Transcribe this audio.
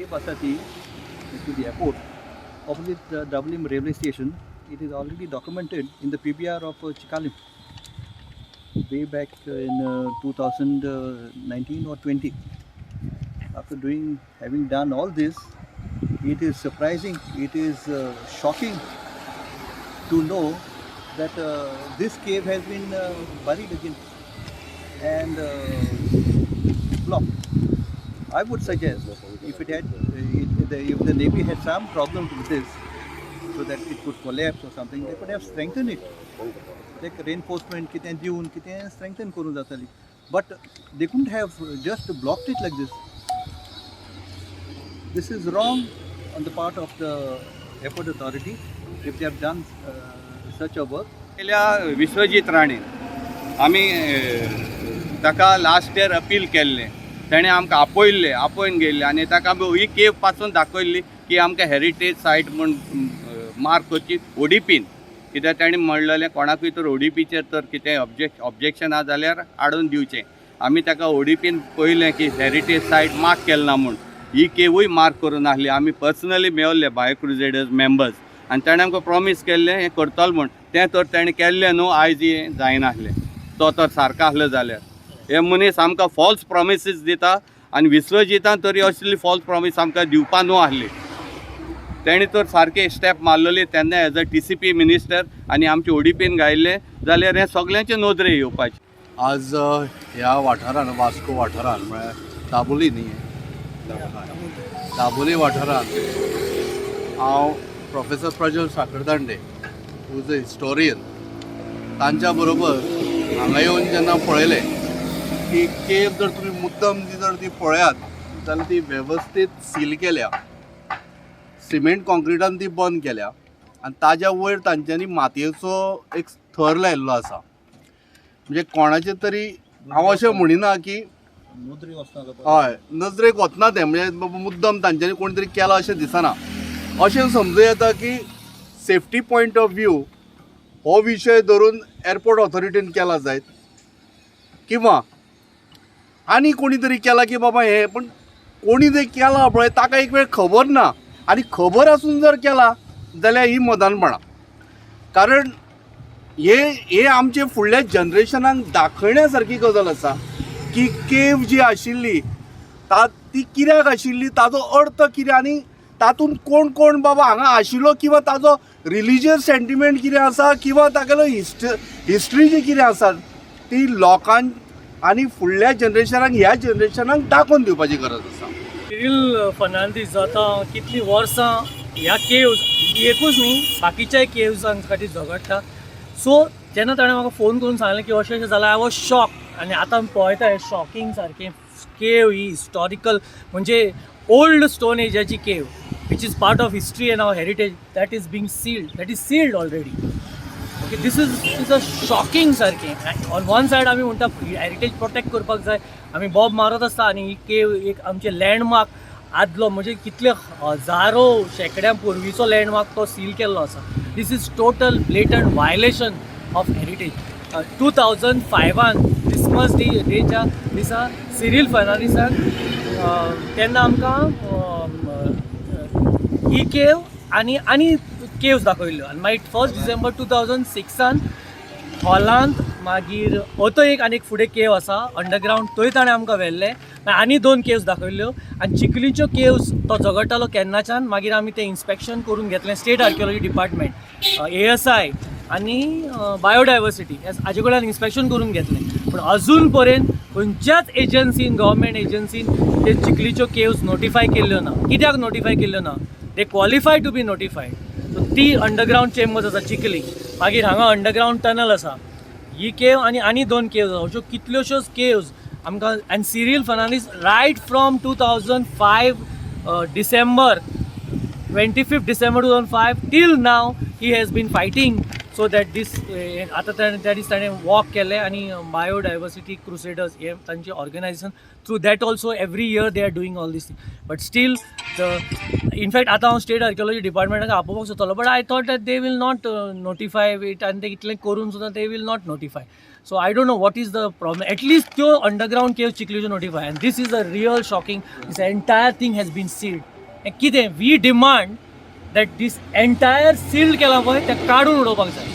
केव आसा ती to the airport opposite the Dabolim railway station. It is already documented in the PBR of Chicalim way back in 2019 or 20. After doing having done all this, it is surprising, it is shocking to know that this cave has been buried again and blocked. I would suggest if it had, it, the, if the Navy had some problem with this, so that it could collapse or something, they could have strengthened it. Like reinforcement कितें दिवन कितें strengthen करूं जाताली, but they couldn't have just blocked it like this. This is wrong on the part of the airport authority if they have done such a work. केल्या विश्वजीत राणे. आमी ताका last year appeal केल्लें. तेणें आमकां आपयल्लें, आपोवन गेल्लें आनी ताका आमी ही केव पासून दाखयल्ली की आमकां हेरिटेज सायट म्हूण मार्क करची ओडीपीन, कित्याक तेणें म्हणलेलें कोणाकूय तर ओडीपीचेर तर कितें ऑब्जेक्शन आहा जाल्यार हाडून दिवचें. आमी ताका ओडीपीन पळयलें की हेरिटेज सायट मार्क केल ना म्हूण. ही केवूय मार्क करून आसली. आमी पर्सनली मेवल्ले बायो क्रुजेडर्स मेंबर्स आनी ताणें आमकां प्रॉमीस केल्लें हें करतलो म्हूण. तें तर तेणें केल्लें न्हू, आयज हें जायनासलें. तो तर सारको आसलो जाल्यार हे मनीस आमकां फॉल्स प्रॉमिसीस दिता आनी विश्वजितान तरी असली फॉल्स प्रॉमीस आमकां दिवपा न्हू आसली. तेणी तर सारके स्टेप मारलेली तेन्ना as a TCP minister आनी आमचे ओडीपीन घायल्लें जाल्यार हें सगल्यांचे नदरे येवपाचें. आज ह्या वाठारान, वास्को वाठारान, म्हळ्यार दाबोली न्ही, दाबोली वाठारान हांव professor Prajwal Sakhardande, who is a historian, तांच्या बरोबर हांगा येवन जेन्ना पळयलें की केव जर तुमी मुद्दम जी जर ती पळयात जाल्यार ती वेवस्थीत सील केल्या, सिमेंट कॉन्क्रिटान ती बंद केल्या आनी ताज्या वयर तांच्यांनी मातयेचो एक थर लायिल्लो आसा. म्हणजे कोणाचें तरी हांव अशें म्हणिना की नदरेक वचना. हय, नजरेक वचना तें. म्हणजे बाबा मुद्दम तांच्यांनी कोण तरी केलां अशें दिसना. अशें समजूं येता की सेफ्टी पॉयंट ऑफ व्यू हो विशय धरून एअरपोर्ट ऑथॉरिटीन केला जायत किंवा आनी कोणी तरी केला की बाबा हें. पण कोणी तें केलां पळय ताका एक वेळ खबर ना आनी खबर आसून जर केला जाल्यार ही मदानपणां, कारण हे हे आमचे फुडल्या जनरेशनाक दाखयण्या सारकी गजाल आसा की केव जी आशिल्ली ती कित्याक आशिल्ली, ताजो अर्थ कितें आनी तातूंत कोण कोण बाबा हांगा आशिल्लो किंवा ताजो रिलिजियस सेंटिमेंट कितें आसा किंवा तागेलो हिस्ट्री जी कितें आसा ती लोकांक आनी फुडल्या जनरेशनाक, ह्या जनरेशनाक दाखोवन दिवपाची गरज आसा. सिरील फर्नांडीस आतां कितलीं वर्सां ह्या केव्स एकूच न्ही, बाकीच्याय केव्सां खातीर झगडटा. सो जेन्ना ताणें म्हाका फोन करून सांगलें की अशें अशें जालां, I was shock. आनी आतां आमी पळयता हें शॉकिंग सारकें. केव ही हिस्टॉरिकल, म्हणजे ओल्ड स्टोन एजाची cave, which is part of history and our heritage, that is being sealed, that is sealed already. Okay, this is a shocking सारकें. ऑन वन सायड आमी म्हणटा हेरिटेज प्रोटेक्ट करपाक जाय, आमी बॉब मारत आसता आनी ही केव एक आमचें लँडमार्क आदलो, म्हणजे कितले हजारो शेंकड्यां पूर्वीचो लँडमार्क तो सील केल्लो आसा. This is total blatant violation of heritage. 2005आन Christmas डेच्या दिसा सिरील फर्नांडीसान तेन्ना आमकां ही केव आनी आनी केव्स दाखयल्ल्यो. आनी मागीर फर्स्ट डिसेंबर 2006आन हॉलांत मागीर अथंय एक आनी एक फुडें केव आसा अंडरग्रावंड, थंय ताणें आमकां व्हेल्लें. मागीर आनी दोन केव्स दाखयल्ल्यो आनी चिखलीच्यो केव्स तो झगडटालो केन्नाच्यान. मागीर आमी तें इन्स्पेक्शन करून घेतलें. स्टेट आर्किओलॉजी डिपार्टमेंट, एएसआय आनी बायोडायवर्सिटी हाजे कडल्यान इन्स्पेक्शन करून घेतलें, पूण अजून पर्यंत खंयच्याच एजन्सीन, गव्हर्मेंट एजन्सीन ते चिखलीच्यो केव्स नोटिफाय केल्ल्यो ना. कित्याक नोटिफाय केल्ल्यो ना? They qualify to be notified. So ती अंडरग्रावंड चेंबर्स आसा चिखली, मागीर हांगा अंडरग्रावंड टनल आसा. ही केव आनी आनी दोन केव्स आसा. अश्यो कितल्योश्योच केव्स आमकां. आनी Cyril Fernandes right from 2005 December, 25th December 2005 till now, he has been fighting so that this आतां ताणें त्या दीस ताणें वॉक केलें आनी बायोडायवर्सिटी क्रुसेडर्स हे तांचे organisation, through that also every year they are doing all this, but still the in fact आतां हांव स्टेट आर्किओलॉजी डिपार्टमेंटाक आपोवपाक सोदतालो, but I thought that they will not notify it आनी ते इतलें करून सुद्दां they will not notify. So I don't know what is the problem. At least त्यो underground caves चिखलीच्यो notify. And this is a real shocking. This entire thing has been sealed. हें कितें, we demand that this entire sealed केलां पळय तें काडून उडोवपाक जाय.